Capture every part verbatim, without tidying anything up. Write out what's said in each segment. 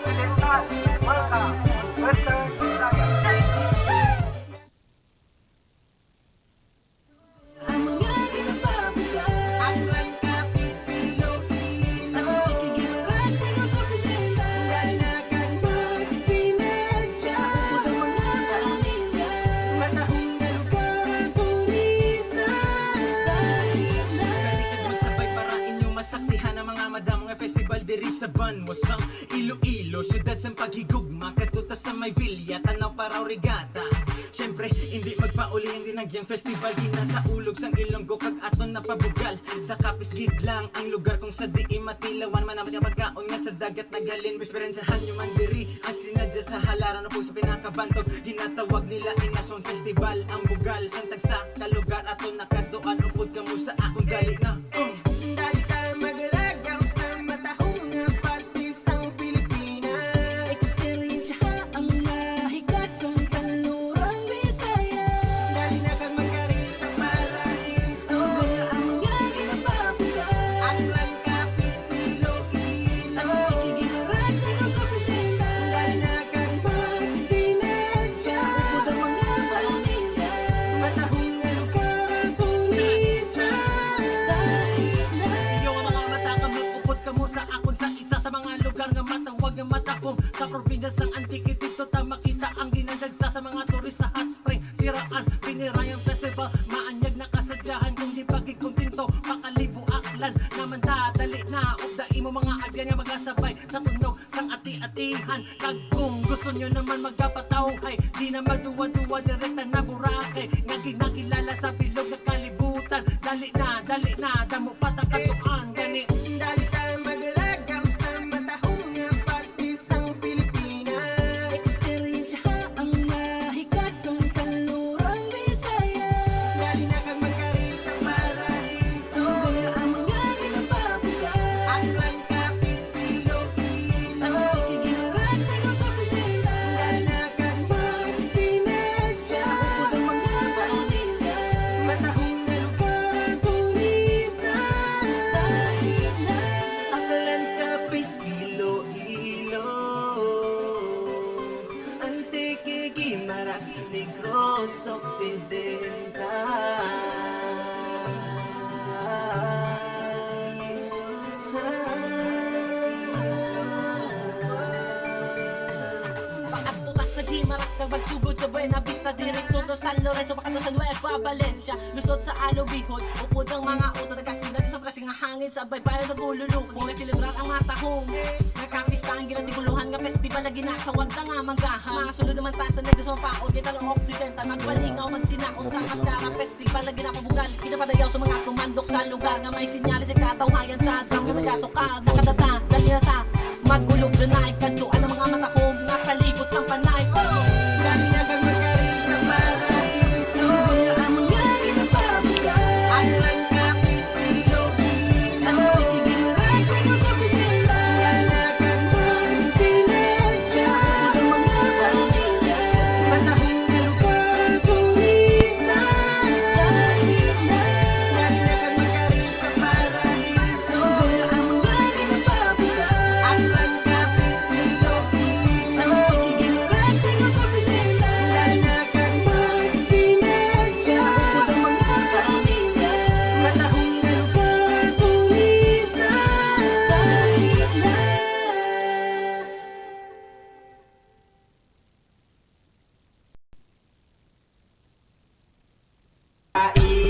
Welcome, Western Visayas. Kani kag magsabay para inyo masaksihan ang mga madamo nga festival diri sa banwa sang Iloilo, siyudad sang paghigugma, kadto ta sa may Villa, Tanaw, Parao, Regata. Siyempre, hindi magpauli ang Dinagyang Festival, ginasaulog sang Ilonggo kag aton napabugal sa Capiz gid lang ang lugar kung sa diin matilawan man ang mga pagkaon nga sa dagat naghalin. Maesperiensahan nyo man diri ang sinadya sa halaran o sa pinakabantog, ginatawag nila Inasong Festival. Ang bugal sang tagsa ka lugar aton nakaduan, upod kamo sa akon, dali na. Uh. Dali ta maglagaw sa matahong nga parte sang Pilipinas. Eksperyensyaha ang lahi ka sang kanlurang Bisaya. Dali na kag magkari sa paraiso. Ang mga ginapabuka. Aklan, Capiz, Iloilo. Ang ikigilaras na sa sitenta. Dali na kag magsinadya. Upod ang mga pamilya. Matahong nga lugar ang Tunisa. Dali na. Iyo nga mga mata, kag mag-upod kamo sa akon sa isa sa mga lugar nga matawag nga Matahong sa probinsya sang Antique. Dito ta makita ang ginadagsa sa mga turista, hot spring, siraan, Pinirayan Festival, maanyag na kasadyahan. Kung di pa gid kontento, pakalibo Aklan naman ta, dali na. Ugda imo mga abyan nga magasabay sa tunog sang ati-atihan. Kag kung gusto nyo naman magapatawhay, di na magduwa-duwa, direkta na Boracay, nga ginakilala sa bilog nga kalibutan. Dali na, dali na, damo pa ta katuan gani. Dali ta maglagaw sa matahong nga parte sang Pilipinas. Eksperyensyaha ang lahi ka sang kanlurang Bisaya. Dali na kag magkari sa paraiso. Ang mga ginapabuka. Aklan, Capiz, Iloilo. Ang ikigilaras na sa sitenta. Dali na kag magsinadya. Upod ang mga pamilya. Matahong nga lugar ang Tunisa. Dali na. Aklan, Capiz, Iloilo, Antique, Guimaras, Negros Occidental. Paadto ta sa Guimaras kag magsugod sa Buena Vista, diretso sa San Lorenzo, pakadto sa Nueva Valencia, lusot sa Alubihon, upod ang mga uto, nagasinan sa Kasi nga hangin sa baybayon nagululupon, nga selebrar ang matahong nga kapista, ang ginatiguluhan nga festival nga ginatawag ta nga Manggahan. Masulod naman ta sa Negros, mapaod kay Talong Occidental, magpalingaw, magsinaot sa Mascara Festival nga ginapabugal, ginapadayaw sa mga tumandok sa lugar nga may sinyales sa katawhayan sa dam nga nagatukar, nakadata, dali na ta, magulog na na, kadtuan ang mga matahong nga palibot sang panay. Oh! Dali na kag magkari sa paraiso. Ang mga ginapabuka. Ang langkap.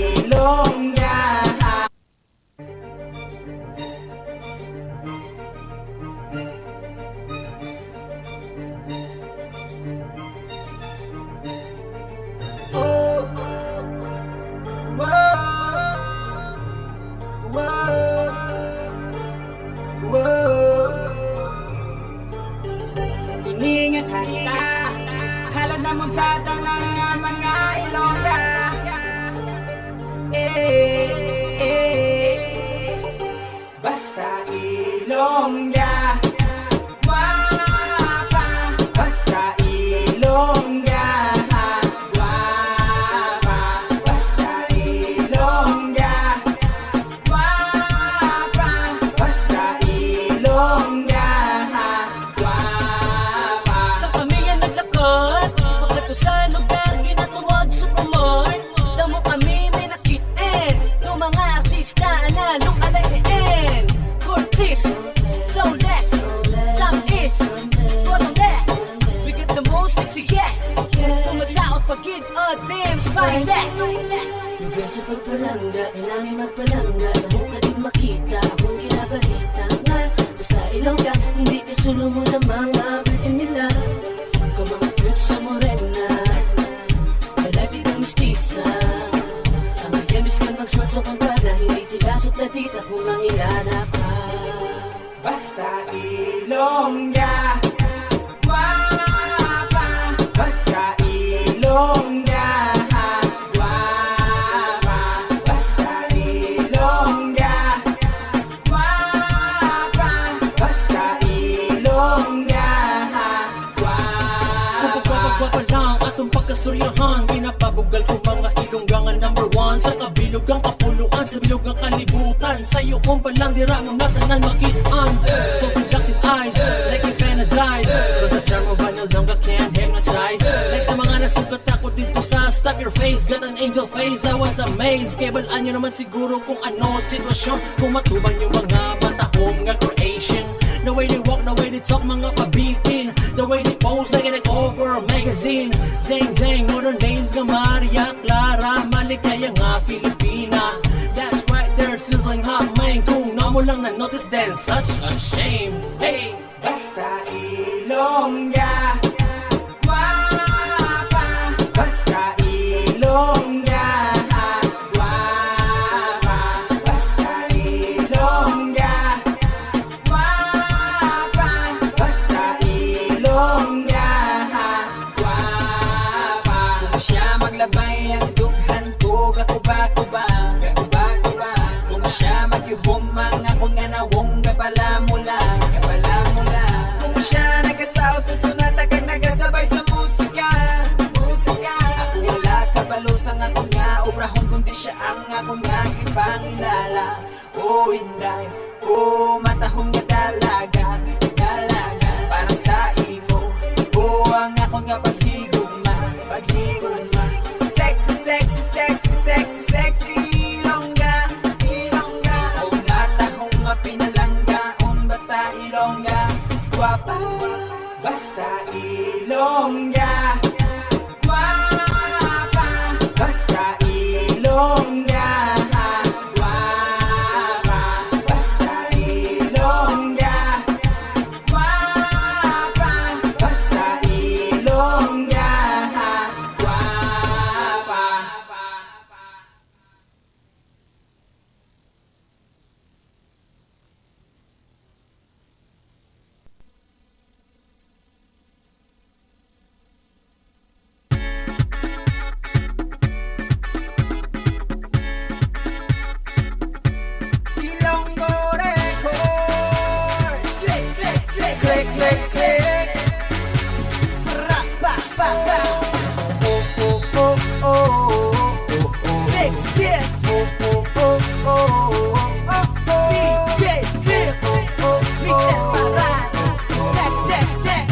Ilongga. Oh, oh, oh. Wow, wow, wow. Ini nga kanta, halad namon sa tanan nga mga Ilongga. Lugar sa pagpalangga, kailangan magpalangga. Amo ka din makita, akong ginabalita nga basta Ilongga, hindi ka solo mo na mga birthday nila. Ang ka mga cute sa morena, kalati ng mistisa. Ang gayamis ka magsuot o kang pana, hindi sila suplatita kung mangilala ka. Basta Ilongga, guwapa. Basta Ilongga, ha, guwapa. Basta Ilongga, guwapa. Basta Ilongga, ha, guwapa. Kung pagwapa-gwapa lang atong pagkastoryahan, ginapabugal ko mga Ilongga nga number one sa kabilog ang kapuluan, sa bilog nga kalibutan. Sa iyo kung palang dira mo na tanan makit-an. So seductive eyes, like you fantasize. Cause the charm of an Ilongga can hypnotize. Like sa mga nasugat ako dito sa Stop Your Face, got an angel face, I was amazed. Kay balaan nyo naman siguro kung ano sitwasyon, kung matubang yung mga matahom nga creation. The way they walk, the way they talk, mga pabitin. The way they pose, like in a cover magazine. Dang, dang, modern days nga Maria Clara, maligaya nga Filipina. That's right there, sizzling hot, man. Kung namo lang na-notice, then such a shame. Hey! Basta Ilongga, guwapa. Basta Ilongga, ha, guwapa. Basta Ilongga, guwapa. Basta Ilongga, ha, guwapa. Kung siya maglabay ang dughan ko, gakuba-kuba, gakuba-kuba. Kung siya magyuhom ang akon nga nawong, gapalamula, gapalamula. Kung siya nagasaot sa sunata kag nagasabay sa musika, musika. Ako wala kabalo sang akon nga obrahon, kundi siya ang akon nga gipangilala. O Inday, o matahom nga dalaga, dalaga, para sa imo, o ang akon nga paghigugma, paghigugma. Sexy, sexy, sexy, sexy, sexy, Ilongga, Ilongga. O matahom nga pinalanggaon, basta Ilongga, guwapa, basta Ilongga. Guwapa, basta Ilongga, ha, guwapa, basta Ilongga. Guwapa, basta Ilongga, ha, guwapa. Ilonggo Records. Click, click, click. Click, click, click. Ra, pa, pa, pa. Oh, oh, oh, oh, oh, oh, oh. Click, click. Oh, oh, oh, oh, oh, oh, oh. D J Clip, Mister Parado. Check, check, check.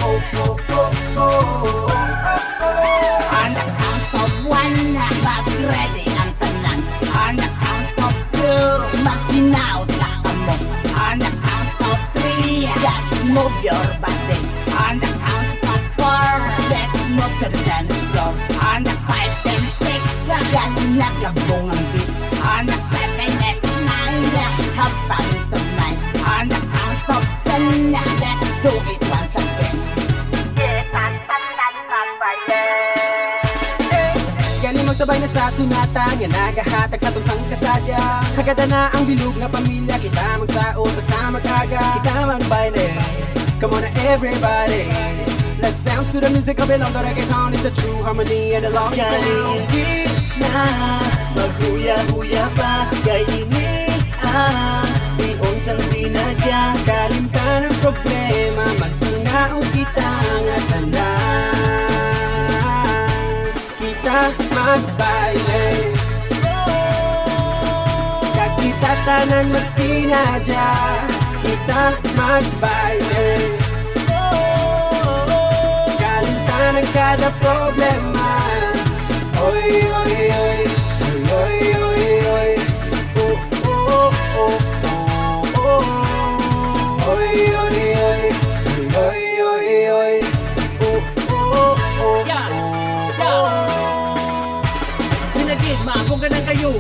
On the count of one, mag-ready ang tanan. On the count of two, magsinaot na kamo. On the count of three, just move your body. On the count of four, let's move to the dance floor. On the five and six, galing na gabong ang beat. On the seven and nine, let's have fun tonight. On the count of ten, let's do it once again. Di pa tanan magbayad. Gani magsabay na sa sunata nga nagahatag sa aton sang kasadya. Hagada na ang bilog nga pamilya, kita magsaot basta mag-aga. Kita magbayle. Come on, everybody. Let's bounce to the music of Ilonggo reggaeton. It's the true harmony and the love sound. Kay hindi na maghuya-huya pa. Kay ini ang iyon sang sinadya. Kalimtan ang problema, magsinaot kita nga tanan. Kita magbayle. Kag kita tanan magsinadya. Kita magbayle. Kalimtan ang kada problema. Oy, oy, oy. Oy, oy, oy, oy. Oh, oh, oh, oh, oh. Oy, oy, oy. Oy, oy, oy. Oh, oh, oh, oh, oh.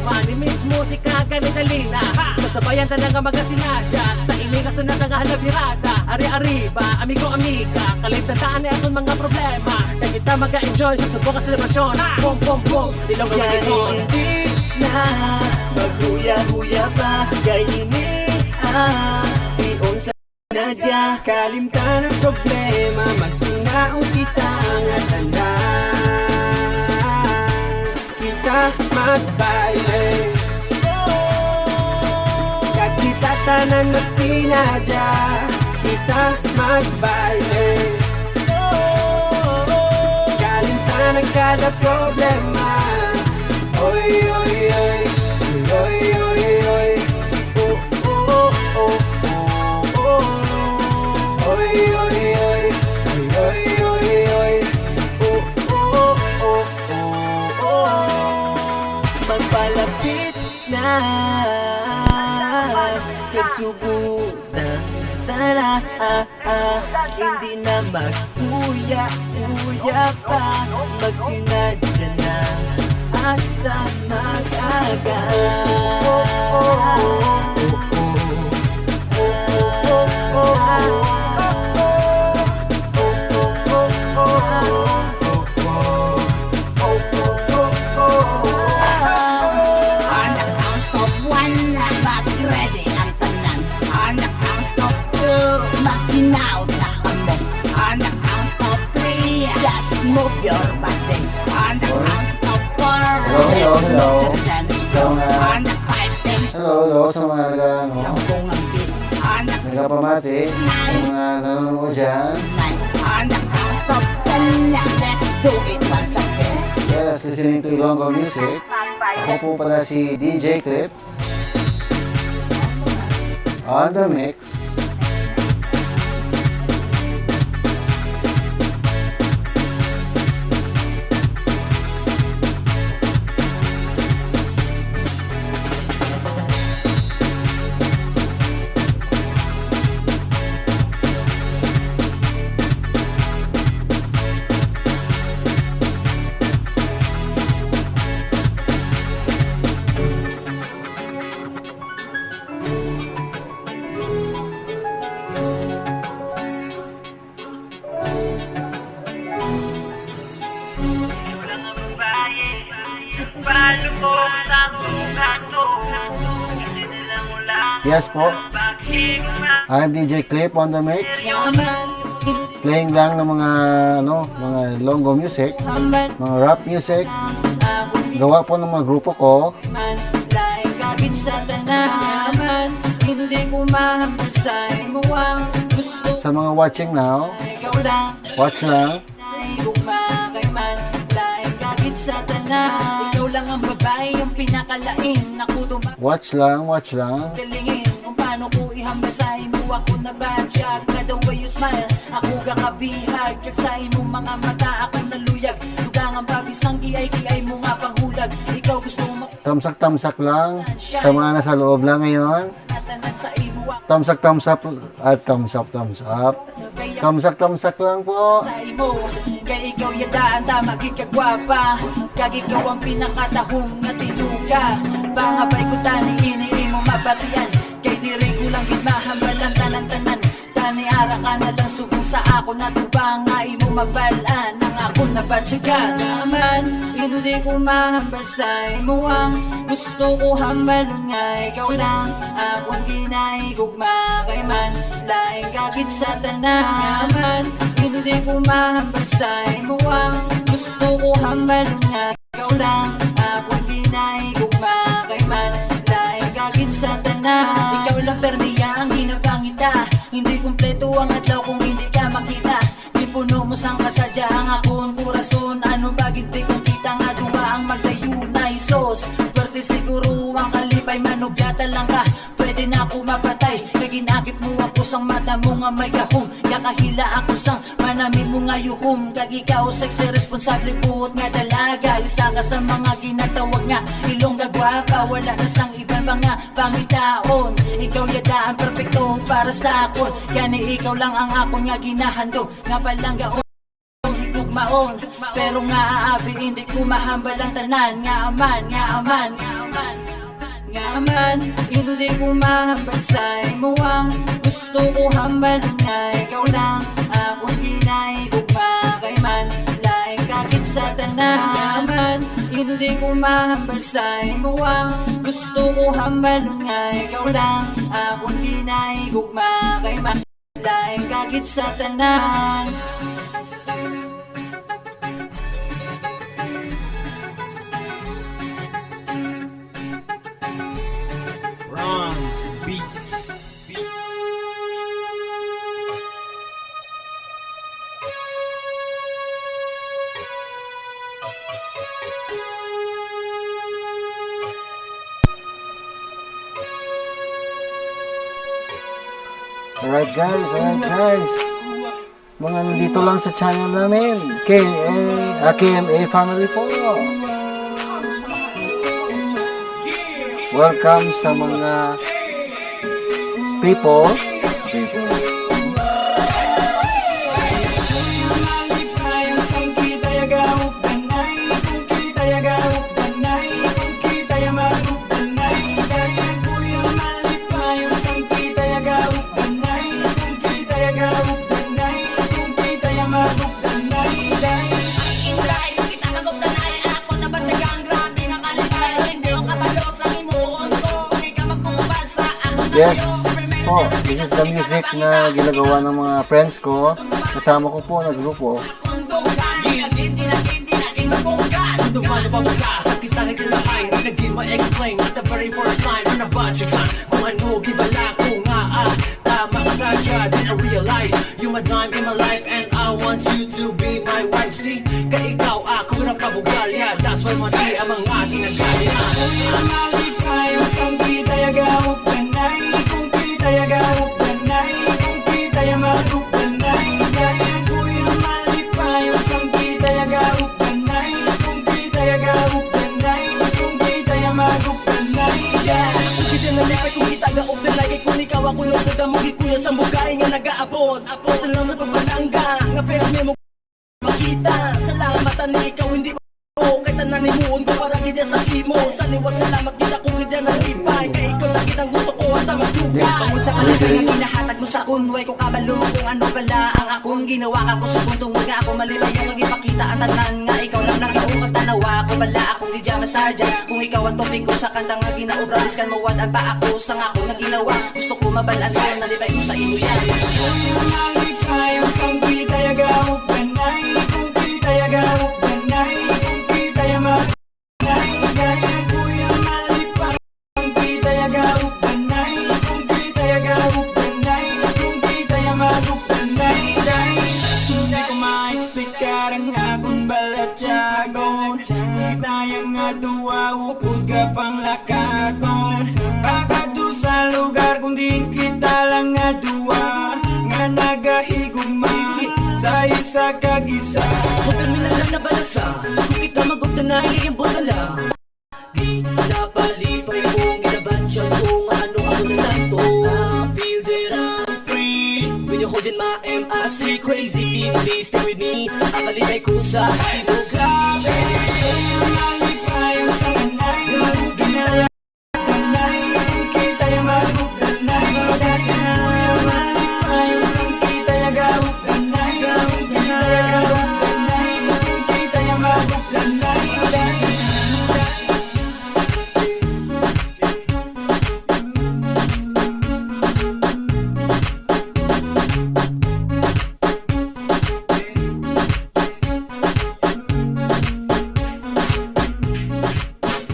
Mani mismo si Kagan Idalina. Masabayan ta na nga magasinadya sa ini nga sunata nga halabirada. Ari-ariba, amigo, amiga, kalimtan ta ni aton mga problema. Kay kita maga-enjoy sa subong nga selebrasyon. Boom, boom, boom, Ilonggo Yan Reggaeton. Hindi na maghuya-huya pa. Kay ini ang iyon sa Nadya, kalimtan ang problema, magsinaog kita nga tanan. Kita magbaile. Kag kita tanan magsinadya, kita magbaile. Kalimtan ang kada problema. Oy, oy, oy. Oy, oy, oy. Oh, oh, oh, oh, oh. Oy, oy, oy. Oy, oy, oy, oy. Oh, oh, oh, oh, oh. Magpalapit na. Kag subo na, tara, ah, ah. Hindi na maghuya-huya pa. Magsinadya na hasta mag-aga. Oh, oh, oh, oh, oh. On the count of one, mag-ready ang tanan. On the count of two, magsinaot na kamo. On the count of three, just move your body. On the count of four, hello, hello, hello. Let's dance. Hello, nga. On the five, dance. Hello, hello sa mga naga-, ano, lambong ang beat. On the nagapamati, sa mga nanonood dyan. On the count of ten, let's do it once again. Yes, listening to Ilonggo music. Ako po pala si D J Clip. On the mix. Yes po. I'm D J Clip on the mix. Playing lang ng mga, ano, mga Ilonggo music, mga rap music. Gawa po ng mga grupo ko. Sa mga watching now, watch lang. Watch lang, watch lang. Tamsak-tamsak lang. Sa mga nasa loob lang ngayon. Tamsak-tamsak, ah, thumbs up, thumbs up. Tamsak-tamsak lang po. Kay ikaw yadaan ta magigkagwapa. Kag ikaw ang pinakatahom nga tinuga. Pangabay ko tani ini imo mabatian. Kay diri ko lang gid mahambal ang tanan-tanan. Tani ara ka na lang subong sa akon atubang nga imo mabal-an ang akon nabatyagan. Naman, hindi ko mahambal sa imo ang gusto ko hambalon nga ikaw lang akon ginahigugma kay man lain ka gid sa tanan. Naman, hindi ko mahambal sa imo ang gusto ko hambalon nga ikaw lang akon ginahigugma kay man lain ka gid sa tanan. Ikaw lang permiya ang ginapangita. Hindi kumpleto ang adlaw kung hindi ka makita. Di puno mo sang kasadya ang akon kurason. Ano ba gid di kung kita nga duha ang magdayon ay sos? Pwerte siguro ang kalipay, manugyatan lang ka. Pwede na ako mapatay. Kay ginakit mo ako sang mata mo nga may gahom. Yakahila ako sang manami mo nga yuhom. Kag ikaw sexy, responsable, buot nga dalaga. Isa ka sa mga ginatawag nga ilong nga gwapa. Wala na sang iban pa nga pangitaon. Ikaw yada ang perpekto para sa akon. Gani ikaw lang ang akon nga ginahandom. Nga palanggaon, higugmaon. Pero nga aabi, hindi ko mahambal ang tanan. Nga aman, nga aman, nga aman. Nga man, hindi ko mahambal sa imo ang gusto ko hambalon nga ikaw lang akong ginahigugma kay man lain ka gid sa tanan. Nga man, hindi ko mahambal sa imo ang gusto ko hambalon nga ikaw lang akong ginahigugma kay man lain ka gid sa tanan. Bronze Beats. Alright guys, alright guys. Mga nandito lang sa channel namin, K M A, ah, K M A family po. Welcome sa mga people. People. Yes. Oh, this is the music na ginagawa ng mga friends ko. Kasama ko po, nagrupo. Kung ano gibala ko nga, ah, tama ka sadya, then I realize you my dime in my life and I want you to be my wife. See, kay ikaw ako ra pabugalya. That's why mati ang mga ginagalya. Kuya, malipayo sang kita yagaw ganay. Kung kita yagaw ganay, kung kita ya magugdanay. Kaya kuya, malipayo sang kita yagaw ganay. Kung kita yagaw ganay, kung kita ya magugdanay. Yeah. Kung kita nalipay, kung kita gaugdanay, kay kung ikaw ako lupod, amo gid kuya sa mugay nga nagaabot. Apo sa lang sa pagpalangga, nga permi mo makita. Salamat ani ikaw hindi pa ko, kay tanan himuon ko para gid sa imo. Sa liwat salamat gid ako gid nalipay, kay ikaw na gid ang gusto ko hasta magdugay. Bangod sa kalipay nga ginahatag mo sa akon, way ko kabalo kung ano bala ang akon ginawa. Ako sa buntong nga ako malipayo, nga ipakita ang tanan nga ikaw lang naglaom. Kag tanawa ako bala akong gidya masadya, kung ikaw ang topiko sa kanta nga ginaobra. Biskan mawad-an pa ako sa nga akon nga ginawa, gusto ko mabal-an ko, nalipay ko sa imo yan. Kuya, malipayo sang kita yagaw ganay. Kung kita yagaw ganay, kung kita ya magugdanay. Kaya kuya, malipayo sang kita yagaw ganay. Kung kita yagaw ganay, kung kita ya magugdanay. Dahil hindi ko ma-explicar ang akon balatyagon. Kita ya nga duwa, upod ka pang lakaton. Pakadto sa lugar kung diin kita lang nga duwa, nga nagahigugma sa isa kag isa. Kung terminal na nabalasa, kung kita magugdanay, ay ang botala. Di napalipay mong ginabatyan ko nga ano ako na tanto. I feel that I'm free when you're holding my M I C. Crazy, please stay with me. Akalipay ko sa imo, grabe. Malipay ang sanganay. Magugdanay, kita ya magugdanay. Kaya kuya, malipay ang sang kita ya gaugdanay. Kita ya gaugdanay, kita ya magugdanay.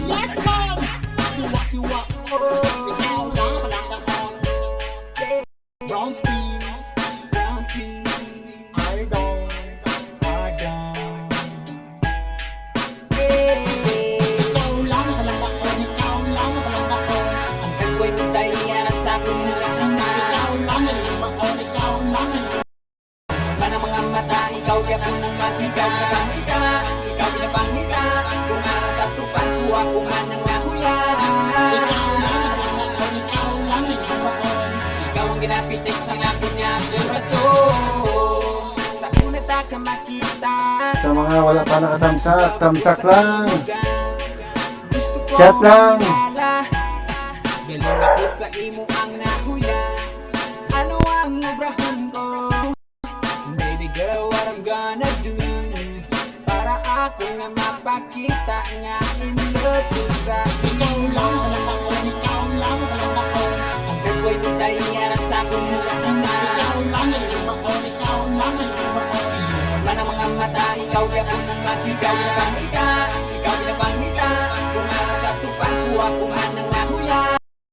Yes, ma'am! Siwa-siwa. Oh, ikaw lang, wala ka pa. Brown skin, brown skin. Pardon, pardon. Eh, ikaw lang, wala ka pa. Ikaw lang, wala ka pa. Ang kagway ko, dahil yan ang sa akin, ikaw lang, ikaw lang, ikaw lang. Ang mga mata, ikaw ya po nang makita. Ikaw na pangita, ikaw na pangita. Kung asa tupan ko, ako man ang nahuya. Ikaw lang, ikaw lang, ikaw lang. Ikaw ang ginapitik sa akon nga kurason. Sa una ta ka makita. Sa mga wala pa nakatamsak, tamsak lang. Gusto ko Chat lang. Maningala. Ako sa imo ang nahuya. Ano ang obrahon ko? Baby girl, what I'm gonna do? Para ako nga mapakita nga in love ko sa imo. Ikaw lang, walang ako, ikaw lang, walang ako. Ang dagway mo tayo nga sa akong mga sima. Ikaw lang, ikaw lang, ikaw lang. Wala na mga mata, ikaw ya ko nang makita. Ikaw lang, ikaw